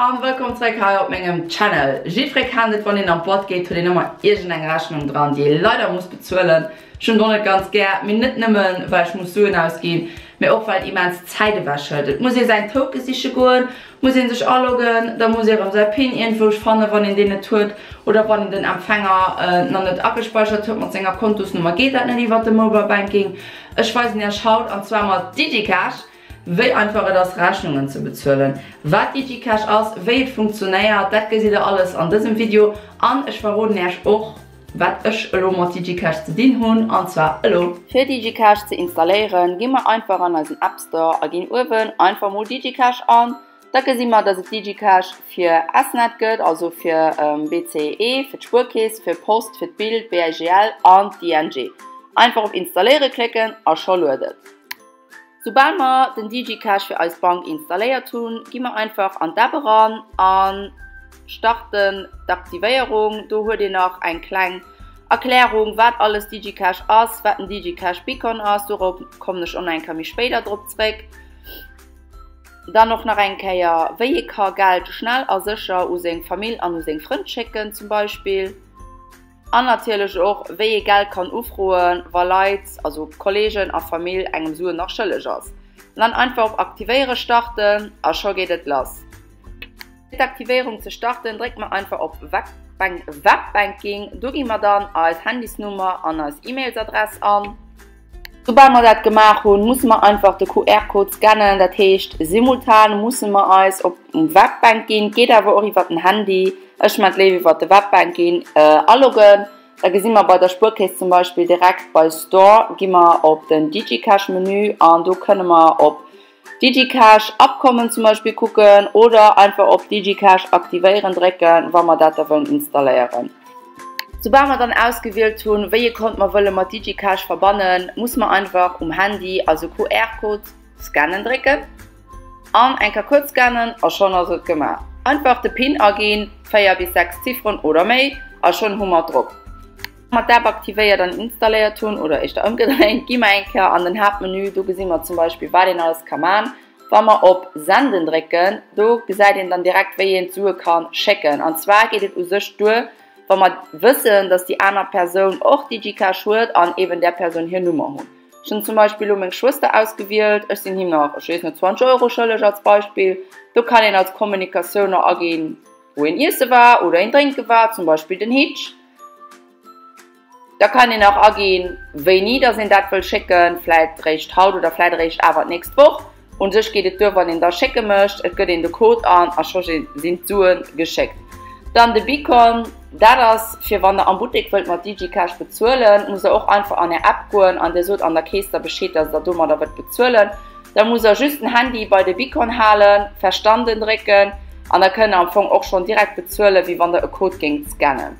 An wëllkomm zréck hei op mengem Channel. Jiddweree kennt et, wann een an d'Boîte geet huet een ëmmer iergend eng Rechnung dran déi ee leider muss bezuelen. Ech hunn et och net ganz gär, mee net nëmmen well ech muss Suen ausginn, mee och well et immens Zäit ewech hëlt. Et muss ee säin Token siche goen, muss een sech aloggen, da muss ee rëm säi Pin iergendwousch fannen, wann een deen net huet oder wann een den Empfänger nach net agespäichert huet mat senger Kontosnummer geet dat net iwwert de Mobile Banking. Ech weisen iech haut, an zwar mat DigiCash, Wéi einfach et ass Rechnungen ze bezuelen, wat DigiCash ass, wéi et funktionéiert, dat gesitt der alles an dësem Video an ech verroden Äech och wat ech elo mat DigiCash ze dinn hunn an zwar elo. Fir DigiCash ze installéieren gi mer einfach an eisen App Store a ginn uewen einfach mol DigiCash an. Da gesi mer dass et DigiCash fir SNet gëtt, also fir BCE, fir d'Spuerkeess, fir Post, fir d'Bild, BIGL an d'ING. Einfach op Installéiere klécken a scho lued et. Soubal mer den DigiCash fir eis Bank installéiert hunn, gi mer einfach an d'App eran a starten d'Aktivéierung. Do huet een nach eng kleng Erklärung, wat alles DigiCash ass, wat den DigiCash Beacon ass. Dorop kommen ech och nach eng Kéier méi spéider drop zréck. Dann och nach eng Kéier, wéi ee ka Geld schnell a sécher u seng Famill an u seng Frënn schécken zum Beispill. An natierlech och, wéi ee Geld kann ufroen, wa Leit, also Kollegen a Famill, engem Suen nach schëlleg ass. An dann einfach op Aktivéiere starten a scho geet et lass. Fir d'Aktivéierung ze starten, drécke mer einfach op Webbanking. Do gi mer dann eis Handysnummer an eis E-Mailsadress an. Soubal mer dat gemaach hunn, musse mer einfach de QR-Code scannen. Dat heescht, simultan musse mer eis op um Webbanking, geet awer och iwwer den Handy, ech man et léiwer iwwer de Webbanking, aloggen. Da gesi mer bei der Spuerkeess zum Beispill direkt bei Store gi mer op den DigiCash-Menü an do kënne mer op DigiCash Abkommen zum Beispill kucken oder einfach op DigiCash aktivéieren drécken, wa mer dat da wëllen installéieren. Soubal mer dann ausgewielt hunn, wéi ee Kont mer wëlle mat DigiCash verbannen, musse mer einfach um Handy eise QR-Code scannen drécken an eng Kéier kuerz scannen a schonn ass et gemaach. Einfach de Pin aginn, 4 bis 6 Zifferen oder méi, a schonn hu mer et drop. Wa mer d'App aktivéiert an installéiert hunn, oder éischter ëmgedréint, gi mer eng Kéier an den Haaptmenü. Do gesi mer zum Beispill, wat een alles ka man. Wa mer op Senden drécken, do gesäit een dann direkt, wéi een d'Sue ka schécken. An zwar geet et u sech duer, wa mer wëssen, dass déi aner Persoun och DigiCash huet an eben där Persoun hir Nummer hunn. Ech hunn zum Beispill elo meng Schwëster ausgewielt. Ech sinn him nach, ech weess net, 20 Euro schëlleg als Beispill. Do kann een als Kommunikatioun nach aginn, wou een iesse war oder een drénke war, zum Beispill den Hitch. Da kann een nach aginn, wéini dass een dat wëll schécken, vläit eréischt haut oder vläit eréischt awer d'nächst Woch. Un sech geet et duer, wann een da schécke mécht, et gëtt een de Code an a scho sinn d'Sue geschéckt. Dann de Beacon, dat ass fir wann der am Buttek wëllt mat DigiCash bezuelen, musst der och einfach an är App goen an dir sot an der Kees da Bescheed, dass der domadder wëllt bezuelen. Da musst der just den Handy bei de Beacon halen, Verstanden drécken an da kënnt der am Fong och schonn direkt bezuelen, wéi wann der e Code géingt scannen.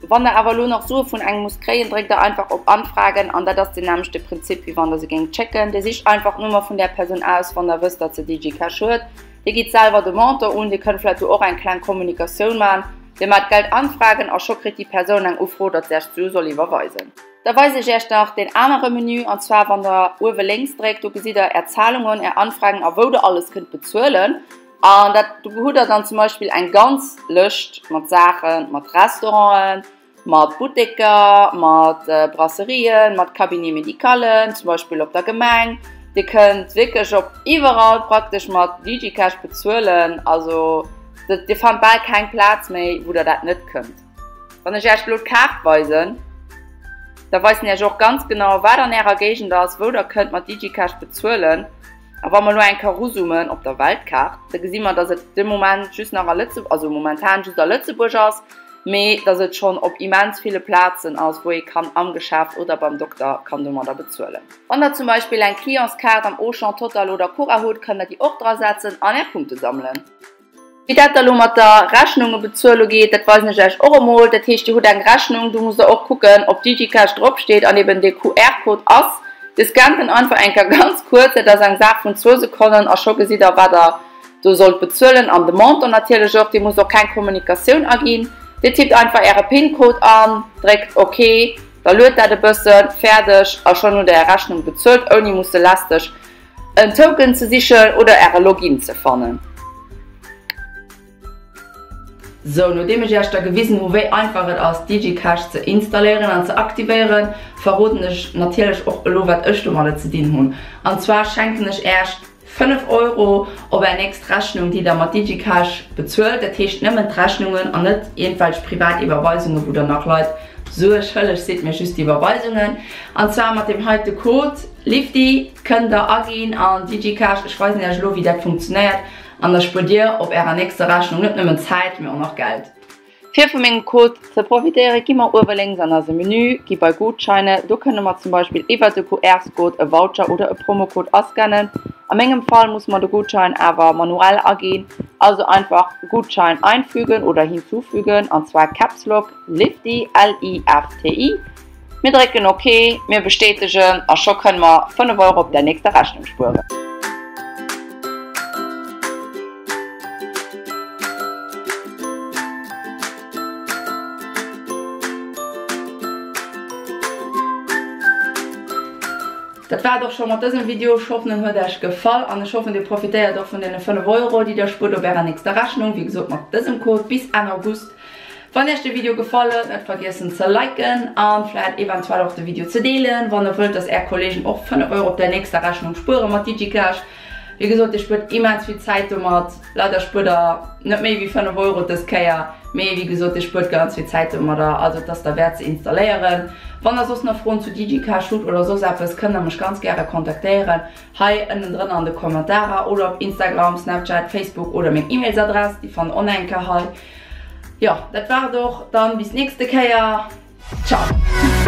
Wann der awer elo nach Sue vun engem musst kréien, dréckt der einfach op Anfragen an dat ass den nämmlechte Prinzip wéi wann der se géingt schécken. Dir sicht einfach d'Nummer vun där Persoun aus, wann der wësst, datt se DigiCash huet. Dir gitt selwer de Montant un, dir kënnt vläicht do och eng kleng Kommunikatioun man. Dir maacht Geld anfragen a scho kritt déi Persoun eng Ufro, datt se iech d'Sue soll iwwerweisen. Da weisen ech iech nach deen anere Menü an zwar wann der uewe lénks dréckt, do gesitt der är Zahlungen, är Anfragen a wou der alles kënnt bezuelen. An dat, do hutt der dann zum Beispill eng ganz Lëscht mat Saachen, mat Restauranten, mat Butteker, mat Brasserien, mat Cabinet-médicalen, zum Beispill op der Gemeng. Dir kënnt wierklech op iwwerall praktesch mat DigiCash bezuelen. Also Dir fannt bal keng Plaz méi, wou der dat net kënnt. Wann ech Iech elo d'Kaart weisen, da weisen Iech och ganz genau, wat an Ärer Géigend ass, wou der kënnt mat DigiCash bezuelen. A wa mer elo eng Kéier eruzoomen op der Weltkaart, da gesi mer, dass et de Moment just nach a Lëtze-, also momentan just a Lëtzebuerg ass, mee dass et schonn op immens ville Plazen ass, wou ee kann am Geschäft oder beim Dokter kann domadder bezuelen. Wann der zum Beispill eng Clientskaart am Auchan, Total oder Cora hutt, kënnt der déi och drasetzen an är Punkte sammelen. Wéi dat da lo mat der Rechnunge bezuele geet, dat weisen ech Iech och emol. Dat heescht, Dir hutt eng Rechnung, do musst Der och kucken, ob DigiCash drop steet an eben dee QR-Code ass. Dir scannt en einfach eng Kéier ganz kuerz, dat ass eng Saach vun zwou Sekonnen a scho gesitt Der, wat Der do sollt bezuelen an de Montant natierlech och. Dir musst och keng Kommunikatioun aginn. Dir tippt einfach Äre PIN-Code an, dréckt OK, da luet dat e bëssen, fäerdeg a schonn hutt Der Är Rechnung bezuelt, ouni musse lästeg En Token ze sichen oder äre Login ze fannen. Sou, nodeem ech iech da gewisen hu wéi einfach et ass DigiCash ze installéieren an ze aktivéieren, verroden ech natierlech och elo wat ech domadder ze dinn hunn. An zwar schenken ech iech 5 Euro op är nächst Rechnung déi der mat DigiCash bezuelt. Dat heescht nëmmen d'Rechnungen an net iergendwelch privat Iwwerweisungen wou der nach Leit Sue schëlleg sidd, mee just d'Iwwerweisungen. An zwar mat deem heite Code LIFTI kënnt der aginn an DigiCash. Ech weisen iech elo wéi dat funktionéiert. An da spuert dir op ärer nächster Rechnung net nëmmen Zäit, mee och nach Geld. Fir vu mengem Code ze profitéieren, gi mer uewe lénks an eise Menü, gi bei Gutscheine. Do kënne mer zum Beispill iwwert de QR-Scode e Voucher oder e Promocode ascannen. A mengem Fall musse mer de Gutschein awer manuell aginn, also einfach Gutschein einfügen oder hinzufügen, an zwar Caps Lock LIFTI, L-I-F-T-I. Mir drécken OK, mir bestätegen a scho kënne mer 5 Euro op der nächster Rechnung spueren. Dat war et och scho mat dësem Video. Ech hoffen en huet Äech gefall an ech hoffen dir profitéiert och vun deene 5 Euro déi dir spuert op ärer nächster Rechnung. Wéi gesot mat dësem Code bis Enn August. Wann iech de Video gefall huet, net vergiessen ze liken an vläit eventuell och de Video ze deelen, wann der wëllt dass är Kollegen och 5 Euro op der nächster Rechnung spueren mat DigiCash. Wéi gesot, dir spuert immens vill Zäit domat. Leider spuert der net méi wéi 5 Euro dës Kéier, mee wéi gesot, dir spuert ganz vill Zäit domadder, also et ass derwäert ze installéieren. Wann der soss nach Froen zu DigiCash hutt oder soss eppes, kënnt der mech ganz gäre kontaktéieren. Hei ënnendrënner an de Kommentarer oder op Instagram, Snapchat, Facebook oder meng E-Mailsadress, déi fannt der och nach eng Kéier hei. Jo, dat war et och dann, bis nächste Kéier, ciao!